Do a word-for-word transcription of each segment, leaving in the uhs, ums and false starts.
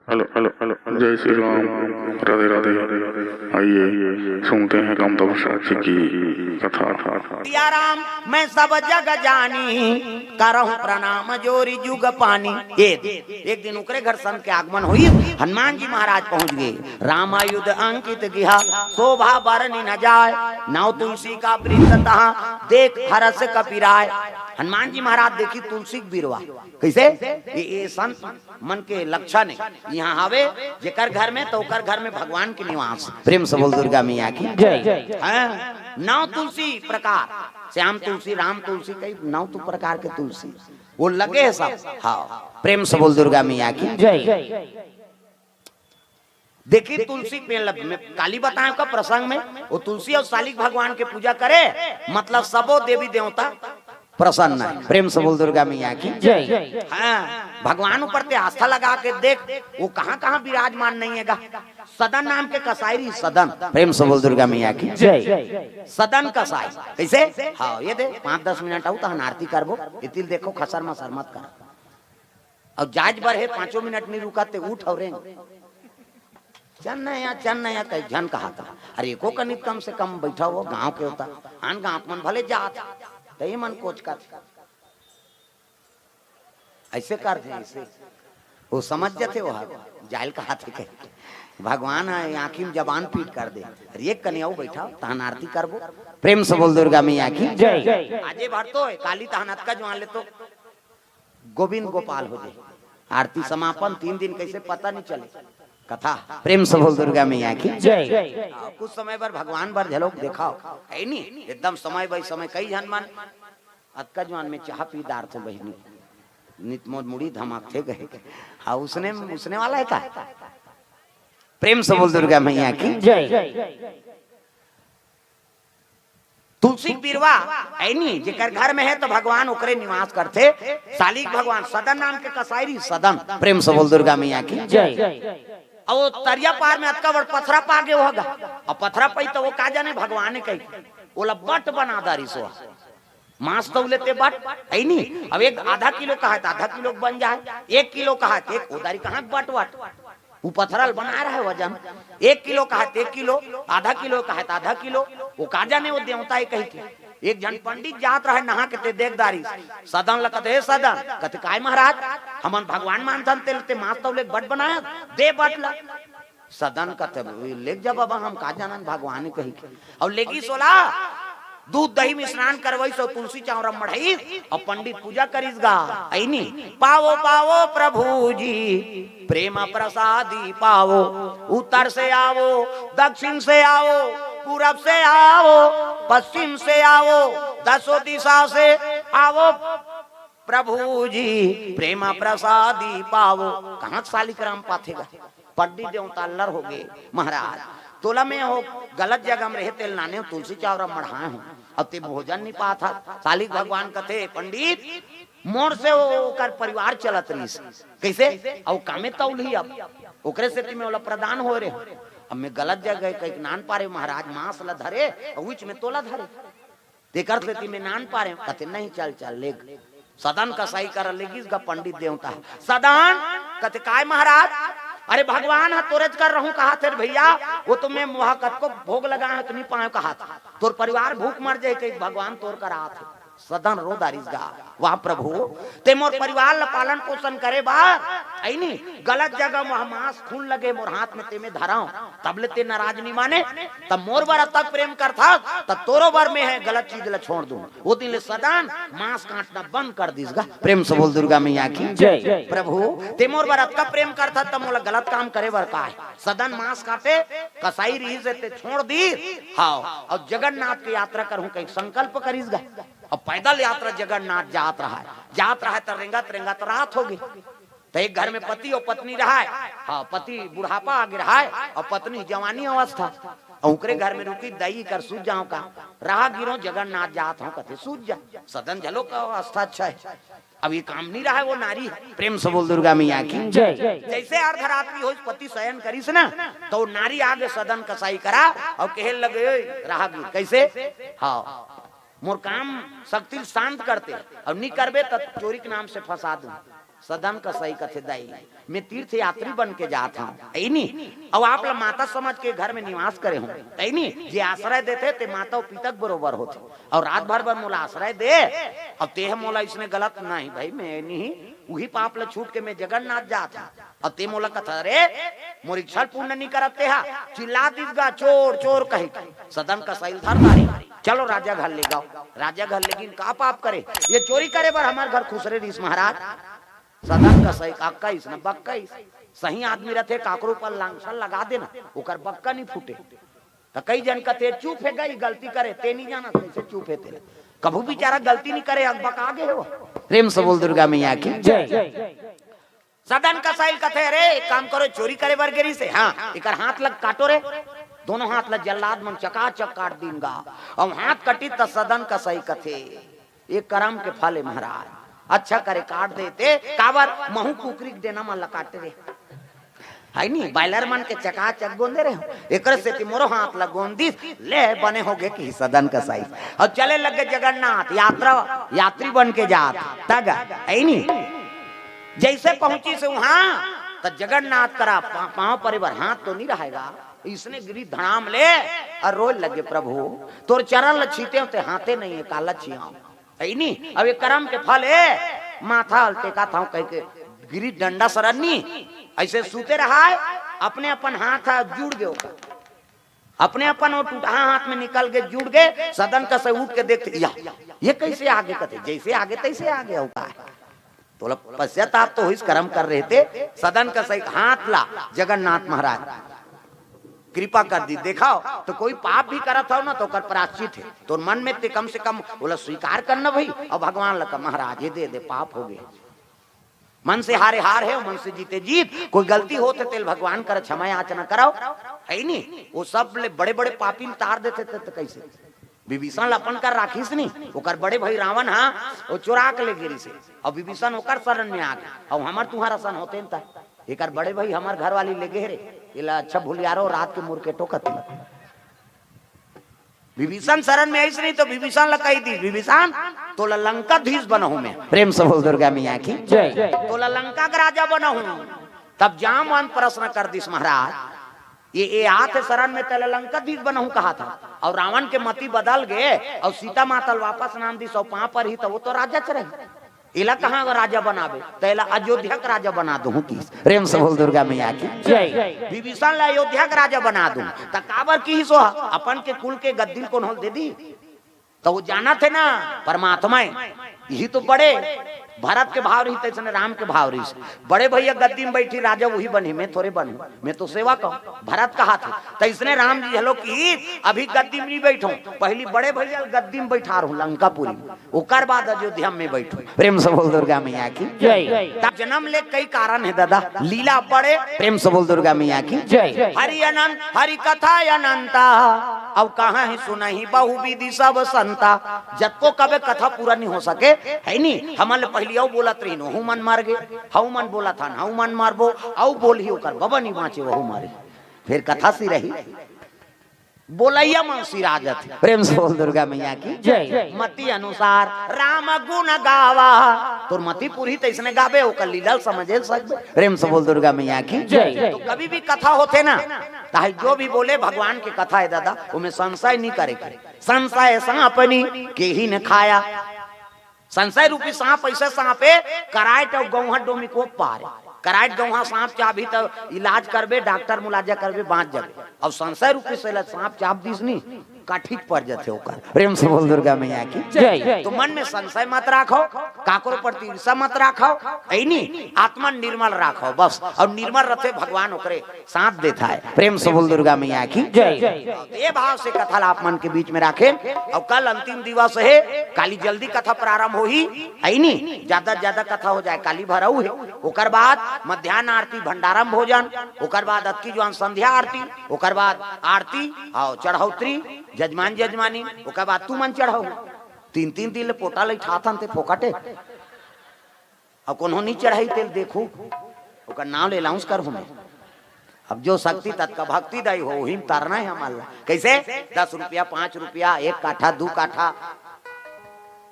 Hello hello hello, जय श्री राम। राधे राधे। आइए, सुनते हैं कामता प्रसाद जी की कथा। सिया राम मैं सब जग जानी, करहु प्रणाम जोरी जुग पानी। ये एक दिन ओकरे घर संत के आगमन होइस। हनुमान जी महाराज पहुंच गए। राम आयुध अंकित गिहा, शोभा बरनि न जाय। नव तुलसी का वृंद तहाँ, देख हरष कपि राय। हनुमान जी महाराज देखी तुलसी के बिरवा। कैसे? ये, ये संत मन के लक्षण है। यहाँ हवे जेकर घर में, तो ओकर घर में भगवान के निवास। प्रेम से बोल दुर्गा मैया की। जय। हाँ, नौ तुलसी प्रकार, श्याम तुलसी, राम तुलसी, कई नौ तो प्रकार के तुलसी वो लगे है सब। हाँ, प्रेम से बोल दुर्गा मैया की। जय। देखी तुलसी के पेड़ लग-, मैं काली बताएं का प्रसंग में, वो तुलसी और शालिक भगवान के पूजा करे, मतलब सबो देवी देवता प्रसन्न है। प्रेम से बोल दुर्गा मैया की। जय। हाँ, भगवान ऊपर ते आस्था लगा के देख, वो कहाँ कहाँ विराजमान नहीं है गा। सदन नाम के कसाई रही, सदन। प्रेम से बोल दुर्गा मैया की। जय। सदन कसाई। कैसे? हाँ, ये दे, पाँच दस मिनट आऊ, तहन आरती करबो। इतिल देखो, खसर मसर मत कर। और जाज बर है, पाँचों मिनट नहीं रुका ते उठ और रेंग। चल न या, चल न या, कई झन कहा था। अरे, एको कनित कम से कम बैठा हो, गांव के होता। आन गांव के मन भले जात, तई मन कोच का। ऐसे कर दे, ऐसे। वो समझ जाते, वो जायल कहा थे कहीं। भगवान है, आँखी में जबान पीट कर दे। अरे, एक कनियाऊ बैठा, तहन आरती करबो। प्रेम से बोल दुर्गा मैया की। जय। आजे भर तो है, काली तहन अतका ज्वान ले तो गोविंद गोपाल हो जाए। आरती समापन तीन दिन कैसे पता नहीं चले। कथा। प्रेम से बोल दुर्गा मैया की। जय। हाँ, कुछ समय बर भगवान बर झलक देखाओ, है नी? एकदम समय बाई समय कई झन मन अतका ज्वान में चाह पी डार थे बहिनी, नित मोर मुड़ी धमाक थे गए। हाँ, उसने, उसने वाला है का? प्रेम से बोल दुर्गा मैया की। जय। तुलसी के बिरवा है नी, जेकर घर में है तो भगवान ओकरे निवास करथे। शालिक भगवान सदन नाम के कसाई रही, सदन। प्रेम से बोल दुर्गा मैया की। जय। और वो तरिया पार में अतका बड़ पथरा पा गए होगा, और पथरा पाई तो वो का जाने भगवान ने कही, ओला बट बना दारी सो। मांस तो लेते बट है नी, अब एक आधा किलो कहा तो आधा किलो बन जाए, एक किलो कहा तो एक उधारी कहाँ बट वट। वो पथरल बना रहे वजन, एक किलो कहा तो एक किलो, आधा किलो कहा तो आधा किलो। वो का जाने वो देवता है कही के। एक झन पंडित जात रहे नहा के ते देख दारी, सदन ल कथे, "हे सदन।" कथे, "काय महाराज?" "हमन भगवान मानथन, ते, ते मांस तौले बट बनाया, दे बट ला।" सदन कथे, "ले जा बाबा, हम का जानन भगवान कही के।" और लेगी सोला दूध दही में स्नान करवाई सो तुलसी चावरा मढ़ाई और पंडित पूजा करिस गा। ऐनी, "पावो पावो प्रभु जी प्रेम प्रसादी पावो, उत्तर से आवो, दक्षिण से आवो, पूरब से आवो, पश्चिम से आवो, दसों दिशा से आवो प्रभु जी प्रेम प्रसादी पावो।" कहाँ शालिक राम पाथे गा? पंडित देवता अल्लर हो गए, "महाराज, तोला में हो गलत जगह में रहे, तेल नाने हो, तुलसी चावरा मढ़ाए हो, अब ते भोजन नहीं पाथा।" शालिक भगवान कथे, "पंडित, मोर से वो ओकर परिवार चलत रहीस।" "कैसे?" "अउ कामे तौल ही अब, ओकरे सेती में ओला प्रदान हो रहे हो। अब मैं गलत जगह कहीं नान पारे महाराज, मांस ला धरे और उच में तोला धरे, तेकर सेती में नान पारे।" कथे, "नहीं, चल चल लेग।" सदन कसाई कर लेगिस गा पंडित देवता। "सदन।" कथे, "काय महाराज?" "अरे भगवान ह तोरेच कर रहूं कहा थे भैया, वो तो मैं वहां कतको भोग लगाए हो तो नहीं पाए कहा था, तोर परिवार भूख मर जाए कही भगवान तोर कर आत है।" सदन रो दारिस गा, "वाह प्रभु, ते मोर परिवार ला पालन पोषण करे बार ऐनी गलत जगह में मांस खून लगे मोर हाथ में ते में धराओ, तब ले ते नाराज नहीं माने, तब मोर बर अतक प्रेम करथस, तब तोरो बर में है गलत चीज ला छोड़ दूं।" वो दिन ले सदन मांस काटना बंद कर दिस गा। प्रेम से बोल दुर्गा मैया की। जय। "प्रभु, ते मोर बर अतका प्रेम करथस, तब मोला गलत काम करे बर का है?" सदन मांस काटे, कसाई रही से ते छोड़ दी। हाँ, और जगन्नाथ की यात्रा करूं कहीं संकल्प करिस गा। अब पैदल यात्रा जगन्नाथ जात रहा है, जात रहा है तो रेंगत रेंगत रात हो गई। तो एक घर में पति और पत्नी रहा है। हाँ, पति बुढ़ापा आगे रहा है और पत्नी जवानी अवस्था। और ओकरे घर में रुकी, "दई कर सूझ जाओ का, राहगीरों जगन्नाथ जात हो।" कथे, "सूझ जा।" सदन झलो का अवस्था अच्छा है, अब ये काम नहीं रहा है, वो नारी है। प्रेम से बोल दुर्गा मैया की। जय। जैसे अर्धरात्रि होइस, पति शयन करिस ना, तो वो नारी आगे सदन कसाई करा और कहे लगे, "ओए राहगीर, कैसे?" "हाँ, मोर काम शक्ति शांत करते, और नहीं करबे तो चोरी के नाम से फंसा दूं।" सदन कसाई कथे, दाई, मैं तीर्थ यात्री बन के जात हंव, अइनी, अउ आप ला माता समझ के घर में निवास करे हंव, अइनी, जे आश्रय देथे ते माता अउ पिता के बरोबर होथे, अउ रात भर बर मोला आश्रय दे, अउ तेह मोला इसने गलत नहीं भाई, मैं नहीं, उही पाप ला छूट के मैं जगन्नाथ जात हंव, अउ ते मोला कथा, अरे, मोर इच्छा पूर्ण नहीं करत तेहा, चिल्ला दिस गा, चोर, चोर कहे के, सदन कसाई ल धर डारे, चलो राजा घर ले जाओ, राजा घर लेगिन का पाप करे, ये चोरी करे बर हमर घर खुसरे रिस महाराज, सदन कसाई अक्काइस न बक्काइस। सही आदमी रथे, काकरो ऊपर लांछन लगा देना, ओकर बक्का नहीं फूटे। त कई जन कथे, "चुप हे गई, गलती करे, ते नहीं जानत कइसे चुप हे तेला।" कभू बेचारा गलती नहीं करे, अक बका गे हो। प्रेम से बोल दुर्गा मैया की जय। सदन कसाई ल कथे, "अरे, एक काम करो, चोरी करे बर गे रिसे, हाँ, एकर हाथ ल काटो रे।" दोनों हाथ ल जल्लाद मन चकाचक काट दिन गा। अउ हाथ कटिस त सदन कसाई कथे, ये करम के फल हे महाराज, अच्छा करे काट देते, काबर महू कुकरी के डेना मन ला काटे रे, है नी, बॉयलर मन के चकाचक गोंदे रहे, एकरे सेती मोरो हाथ ला गोंद दिस, ले बने हो गे कि सदन कसाई, अउ चले लगे जगन्नाथ यात्रा, यात्री बन के जात, तग, है नी, जैसे पहुंचिस उहाँ, त जगन्नाथ करा पा-, पाँव परे बर हाथ तो नहीं रहेगा, इसने गिरी धड़ाम ले, अउ रोए लगे, "प्रभु, तोर चरण ल छीते हों ते हाथे नहीं हे, काला छियाओं।" है नी? अब ये करम के फल हे, माथा ल टेका था कह के गिरी डंडा सरन नी, ऐसे सूते रहा है, अपने अपन हाथ ह जुड़ गे ओकर। अपने अपन वो टूटहा हाथ में निकल के जुड़ गे, सदन कसाई उठ के देखते, या, ये कैसे आगे कथे, जैसे आगे तैसे आगे होता है। तोला पश्चाताप तो होइस, करम कर रहे थे, सदन कसाई हाथ ला, जगन्नाथ महाराज कृपा कर दी, देखाओ, तो कोई पाप भी करत हो ना, तो ओकर प्रायश्चित हे। तो मन में ते कम से कम ओला स्वीकार करना भाई, अउ भगवान ला कह, "महाराज, ये दे दे, पाप हो गे।" मन से हारे हार हे, मन से जीते जीत। कोई गलती होथे तेल भगवान कर क्षमा याचना कराओ, है नी? वो सब ले बड़े-बड़े पापी ल तार देथे, त, त कैसे? विभीषण ल अपन कर राखिस नी, ओकर बड़े भाई रावण हा, वो चोरा के ले गे रिसे, अउ विभीषण ओकर शरण में आ गे, अउ हमर तुम्हारा सन होते न त, एकर बड़े भाई हमर घर वाली ले गे रे, एला अच्छा भुलियारो रात के मुरकेटो कती। विभीषण शरण में आइस नहीं तो विभीषण ला कही दी, "विभीषण, तोला लंकाधीश बनाहूं मैं।" प्रेम से बोल दुर्गा मैया की जय। "तोला लंका का राजा बनाहूं।" तब जामवंत प्रश्न कर दिस, "महाराज, ये, ये आथे शरण में, तेला लंकाधीश बनाहूं कहा था, अउ रावण के मति बदल गे, अउ सीता माता ल वापस नाम दिस, अउ पांव परही, त वो तो राजा च रही, एला कहां राजा बनाबे, त एला अयोध्या के राजा बना दूं किस।" प्रेम से बोल दुर्गा मैया की जय। विभीषण ला अयोध्या के राजा बना दूं, त काबर किस, वो अपन के कुल के गद्दी ल कोनो ल दे दी? त वो जानथे ना, परमात्मा हे, यही तो बड़े, भरत के भाव रही, तैसने राम के भाव रही। बड़े भैया गद्दी में बैठी, राजा वही बनी, मैं थोरे बनूं, मैं तो सेवक हूं, भरत कहाथे। तैसने राम जी हलो की अभी गद्दी में नहीं बैठो, पहली बड़े भैया गद्दी में बैठा रहूं लंकापुरी में, ओकर बाद अयोध्या में बैठो। प्रेम से बोल दुर्गा मैया की जय। तब जन्म ले कई कारण हे दादा, लीला बड़े। प्रेम से बोल दुर्गा मैया की जय। हरि अनंत, हरि कथा अनंता, अउ कहां ही सुनही बहु विधि सब संता। जतको कबे कथा पूरा नहीं हो सके, है नी? हमन ले पहिली अउ बोलत रहिन, ओहू मन मर गे, हऊ मन बोलत हन, हऊ मन मरबो, अउ बोलही ओकर बबा नहीं बांचे, वहू मरे। फिर कथा सिरही, बोलैया मन सिरा जाथे। प्रेम से बोल दुर्गा मैया की जय। मति अनुसार राम गुण गावा। तोर मति पूरी तैसने गाबे, ओकर लीला ल समझे ल सकबे। प्रेम से बोल दुर्गा मैया की जय। तो कभी भी कथा होथे ना, ताहे जो भी बोले, भगवान के कथा हे दादा, ओमे संशय नहीं करे के। संशय सांपनी केहि न खाया। संशय रूपी सांप ऐसे सांप हे, करायट अउ गौहा डोमी को पार। करायट गौहा सांप चाबही त इलाज करबे, डॉक्टर मुलाजा करबे, बांच जाबे। अउ संशय रूपी से ल सांप चाब दिस नी, कठित पड़ जाथे ओकर। प्रेम से बोल दुर्गा मैया की जय। तो मन में संशय मत राखो, काकरो प्रति ईर्षा मत राखो, ऐनी आत्मा निर्मल राखो बस। अउ निर्मल रथे भगवान ओकरे साथ देथा है। प्रेम से बोल दुर्गा मैया की जय। ये भाव से कथा ला आप मन के बीच में राखे। अउ कल अंतिम दिवस हे, काली जल्दी कथा प्रारंभ होही, ऐनी ज्यादा ज्यादा कथा हो जाए, काली भरऊ हे। ओकर बाद मध्यान्ह आरती, भंडारम भोजन, ओकर बाद अतकी जुआन संध्या आरती, ओकर बाद आरती अउ चढ़ौतरी, जजमान जजमानी, ओकर बाद तुमन चढ़ऊ। तीन तीन दिन ले पोटा लइठाथन ते फोकटे। अउ कोनो नहीं चढ़ाई तेल देखू, ओकर नाम ले अनाउंस करहूं मैं। अब जो शक्ति ततका भक्ति दाई हो, ओही में तरना हे हमन ला। कैसे? दस रुपया, पांच रुपया, एक काठा, दू काठा,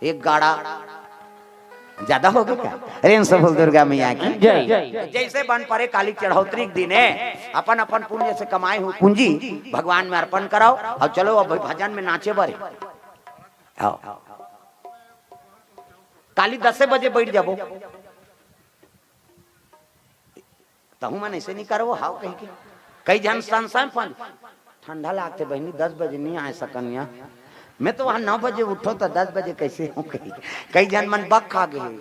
एक गाड़ा, ज्यादा हो गया क्या? प्रेम से बोल दुर्गा मैया की जय। जैसे बन परे काली चढ़ौतरी के दिन है, अपन अपन पुण्य से कमाए हुए पूंजी भगवान में अर्पण कराओ और चलो अब भजन में नाचे बरे। आओ, काली दसे बजे बैठ जाबो। तहु मन ऐसे नहीं करो, हाव कहीं के। कई झन संसन पन ठंडा लागते बहनी, दस बजे नहीं आए सकनिया। मैं तो वहां नौ बजे उठो तो दस बजे कैसे हो कही। कई झन मन बक खा गए।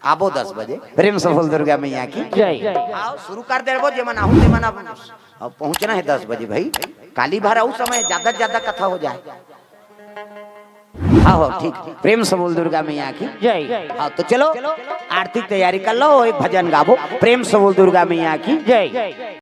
आबो दस बजे। प्रेम से बोल दुर्गा मैया की जय। आओ शुरू कर दे वो, जे मन आहू ते मन अब, अब पहुंचना है दस बजे भाई। काली भर उस समय ज्यादा से ज्यादा कथा हो जाए। हाँ हो ठीक। प्रेम से बोल दुर्गा मैया की जय। हाँ तो चलो आरती की तैयारी कर लो, एक भजन गाबो। प्रेम से बोल दुर्गा मैया की जय।